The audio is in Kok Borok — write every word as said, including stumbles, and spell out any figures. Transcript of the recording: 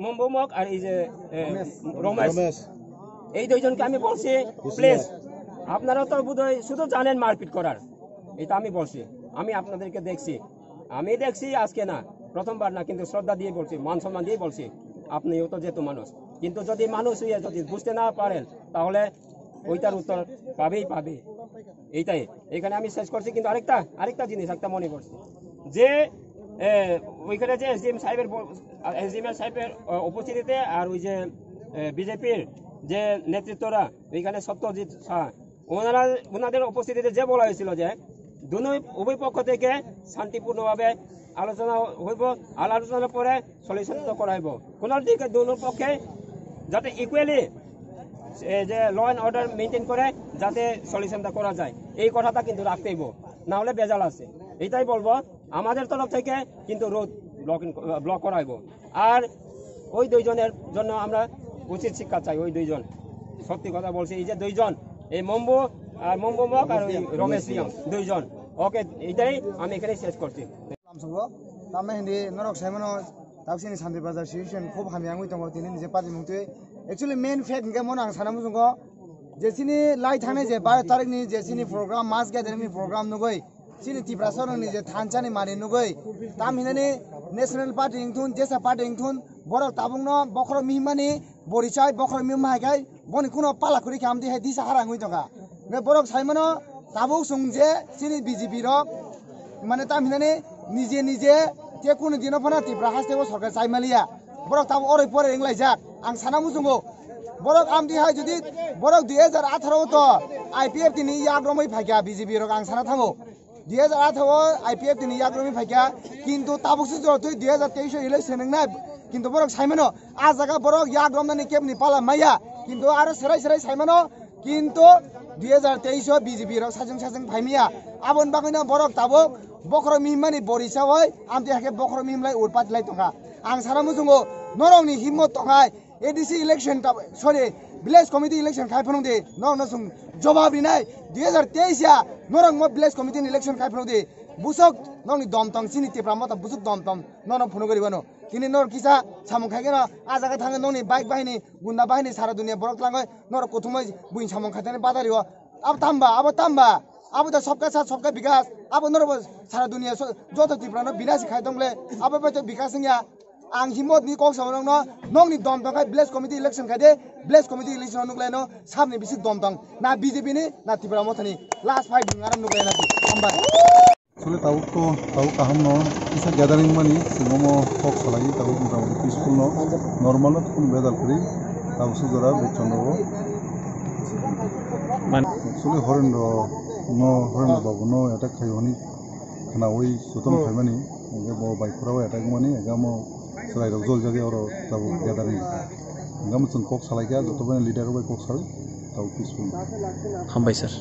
মম্বু মগ আর এই যে এ, রমেশ। এই দুইজনকে আমি বলছি, প্লিজ, আপনারা তো বোধহয় শুধু জানেন মারপিট করার। এটা আমি বলছি, আমি আপনাদেরকে দেখছি, আমি দেখছি আজকে না, প্রথমবার না, কিন্তু শ্রদ্ধা দিয়ে বলছি, মান সম্মান দিয়ে বলছি। আপনিও তো যেহেতু মানুষ, কিন্তু যদি মানুষ হয়ে যদি বুঝতে না পারেন, তাহলে ওইটার উত্তর পাবেই পাবে। এইটাই এখানে আমি শেষ করছি। কিন্তু আরেকটা আরেকটা জিনিস একটা মনে করছি যে এ, ওইখানে যে এসডিএম সাহেবের ব- এসডিএম সাহেবের আহ, উপস্থিতিতে আর ওই যে বিজেপির যে নেতৃত্বরা ওইখানে সত্যজিৎ শাহ, ওনারা ওনাদের উপস্থিতিতে যে বলা হয়েছিল যে দুনো উভয় পক্ষ থেকে শান্তিপূর্ণভাবে আলোচনা হইব, আর আলোচনার পরে সলিউশন তো করা হইব। কোনো দিকে দুনো পক্ষে যাতে ইকুয়ালি যে ল অ্যান্ড অর্ডার মেনটেন করে যাতে সলিউশনটা করা যায়, এই কথাটা কিন্তু রাখতে হইব, না হলে ভেজাল আছে। এটাই বলবো, আমাদের তরফ থেকে কিন্তু রোড ব্লকিং, ব্লক করা হইব। আর ওই দুইজনের জন্য আমরা উচিত শিক্ষা চাই। ওই দুইজন, সত্যি কথা বলছি, এই যে দুইজন, এই মম্বু আর মম্বু মগ আর ওই রমেশ রিয়াং দুইজন, ওকে, এটাই আমি এখানে শেষ করছি। Lamsongo, tamo hindi norok saimano, taksini Santir Bazar situation khub hamya wngwi tongo tini nije party mungtwi. Actually main fact hwnkhe mono ang sana muchungo je chini lai thangnai je baro tarikni je chini program, mass gathering ni program nugwi, chini Tiprasarokni je thansa ni mani nugwi, tam hinani National Party wngthun, jesa party wngthun, borok tabukno bokhorok mihimmani borichai bokhorok mihim hai khai boni kuno pala kwrwi khe amtwi hai disa harang wngwi tongkha. Hwnkhe borok saimano tabuk chwng je chini B J P rok mane tam hinani nije nije te kunu dino phano Tripura haste o sorkar chai maliya. Borok tabuk oroi poroi wnglaijak. Ang sana muchungo borok amtwi hai jodi borok dui hajar atharo o to I P F T ni yak romwi phaikha B J P rok, ang sana thango. Dui hajar atharo o I P F T ni yak romwi phaikha, kintu tabuk se jora twi dui hajar teis o election wngnai, kintu borok saimano a jaga borok yak romnani kebni pala maya, kintu aro serai serai saimano, kintu dui hajar teis o B J P rok sajwng sajwng phaimaya, aboni bagwino borok tabuk bokhorok mihimmani boricha oi amtwi hakhe bokhorok mihimlai urpati lai tongkha. Ang sana muchungo norokni himmot tongnai, A D C election ta, sorry, village committee election khai phano de, norok no chwng jobab rinai, dui hajar teis ya, norok mo village committee ni election khai phano de, busok nokni dom tong, chini Tipra Motha busuk dom tong, norok phunuk gari bano. Tini norok kisa samung khai gano, a jaga thangwi nokni bike bahini, gunda bahini, sara dunia borok tlangwi, norok kuthumwi buini samung khai thani badari o. Abo tamba, abo tamba, abo da sabka saath sabka bikas, abo norok bo sara dunia so-, joto Tipra no binasi khai tong le, abo bai to bikas wngya. Ang himot ni kok sa nokno, nokni dom tong khai village committee election khai de, village committee election o nukle no sabni bisik dom tong, na B J P ni na Tipra Motha ni, last fight ni ngarang nukle na hambai. Sule tabuk to, tabuk kaham no, kisa gathering mani, singomo kok salai, tabuk mota moti peaceful no, normal no, tukun bedal kri, tabuk sujora bechon ro. Man- Actually, Horendro no, Horendro Babu no attack khai honi, khnawi suton phaimani, hingke bo bai khura bai attack mani, hingke amo chwrai rok jol jagwi oro tabuk gathering. Hingke amo chwng kok salai kha, joto bai leader rok bai kok salai, tabuk peaceful. Hambai sir.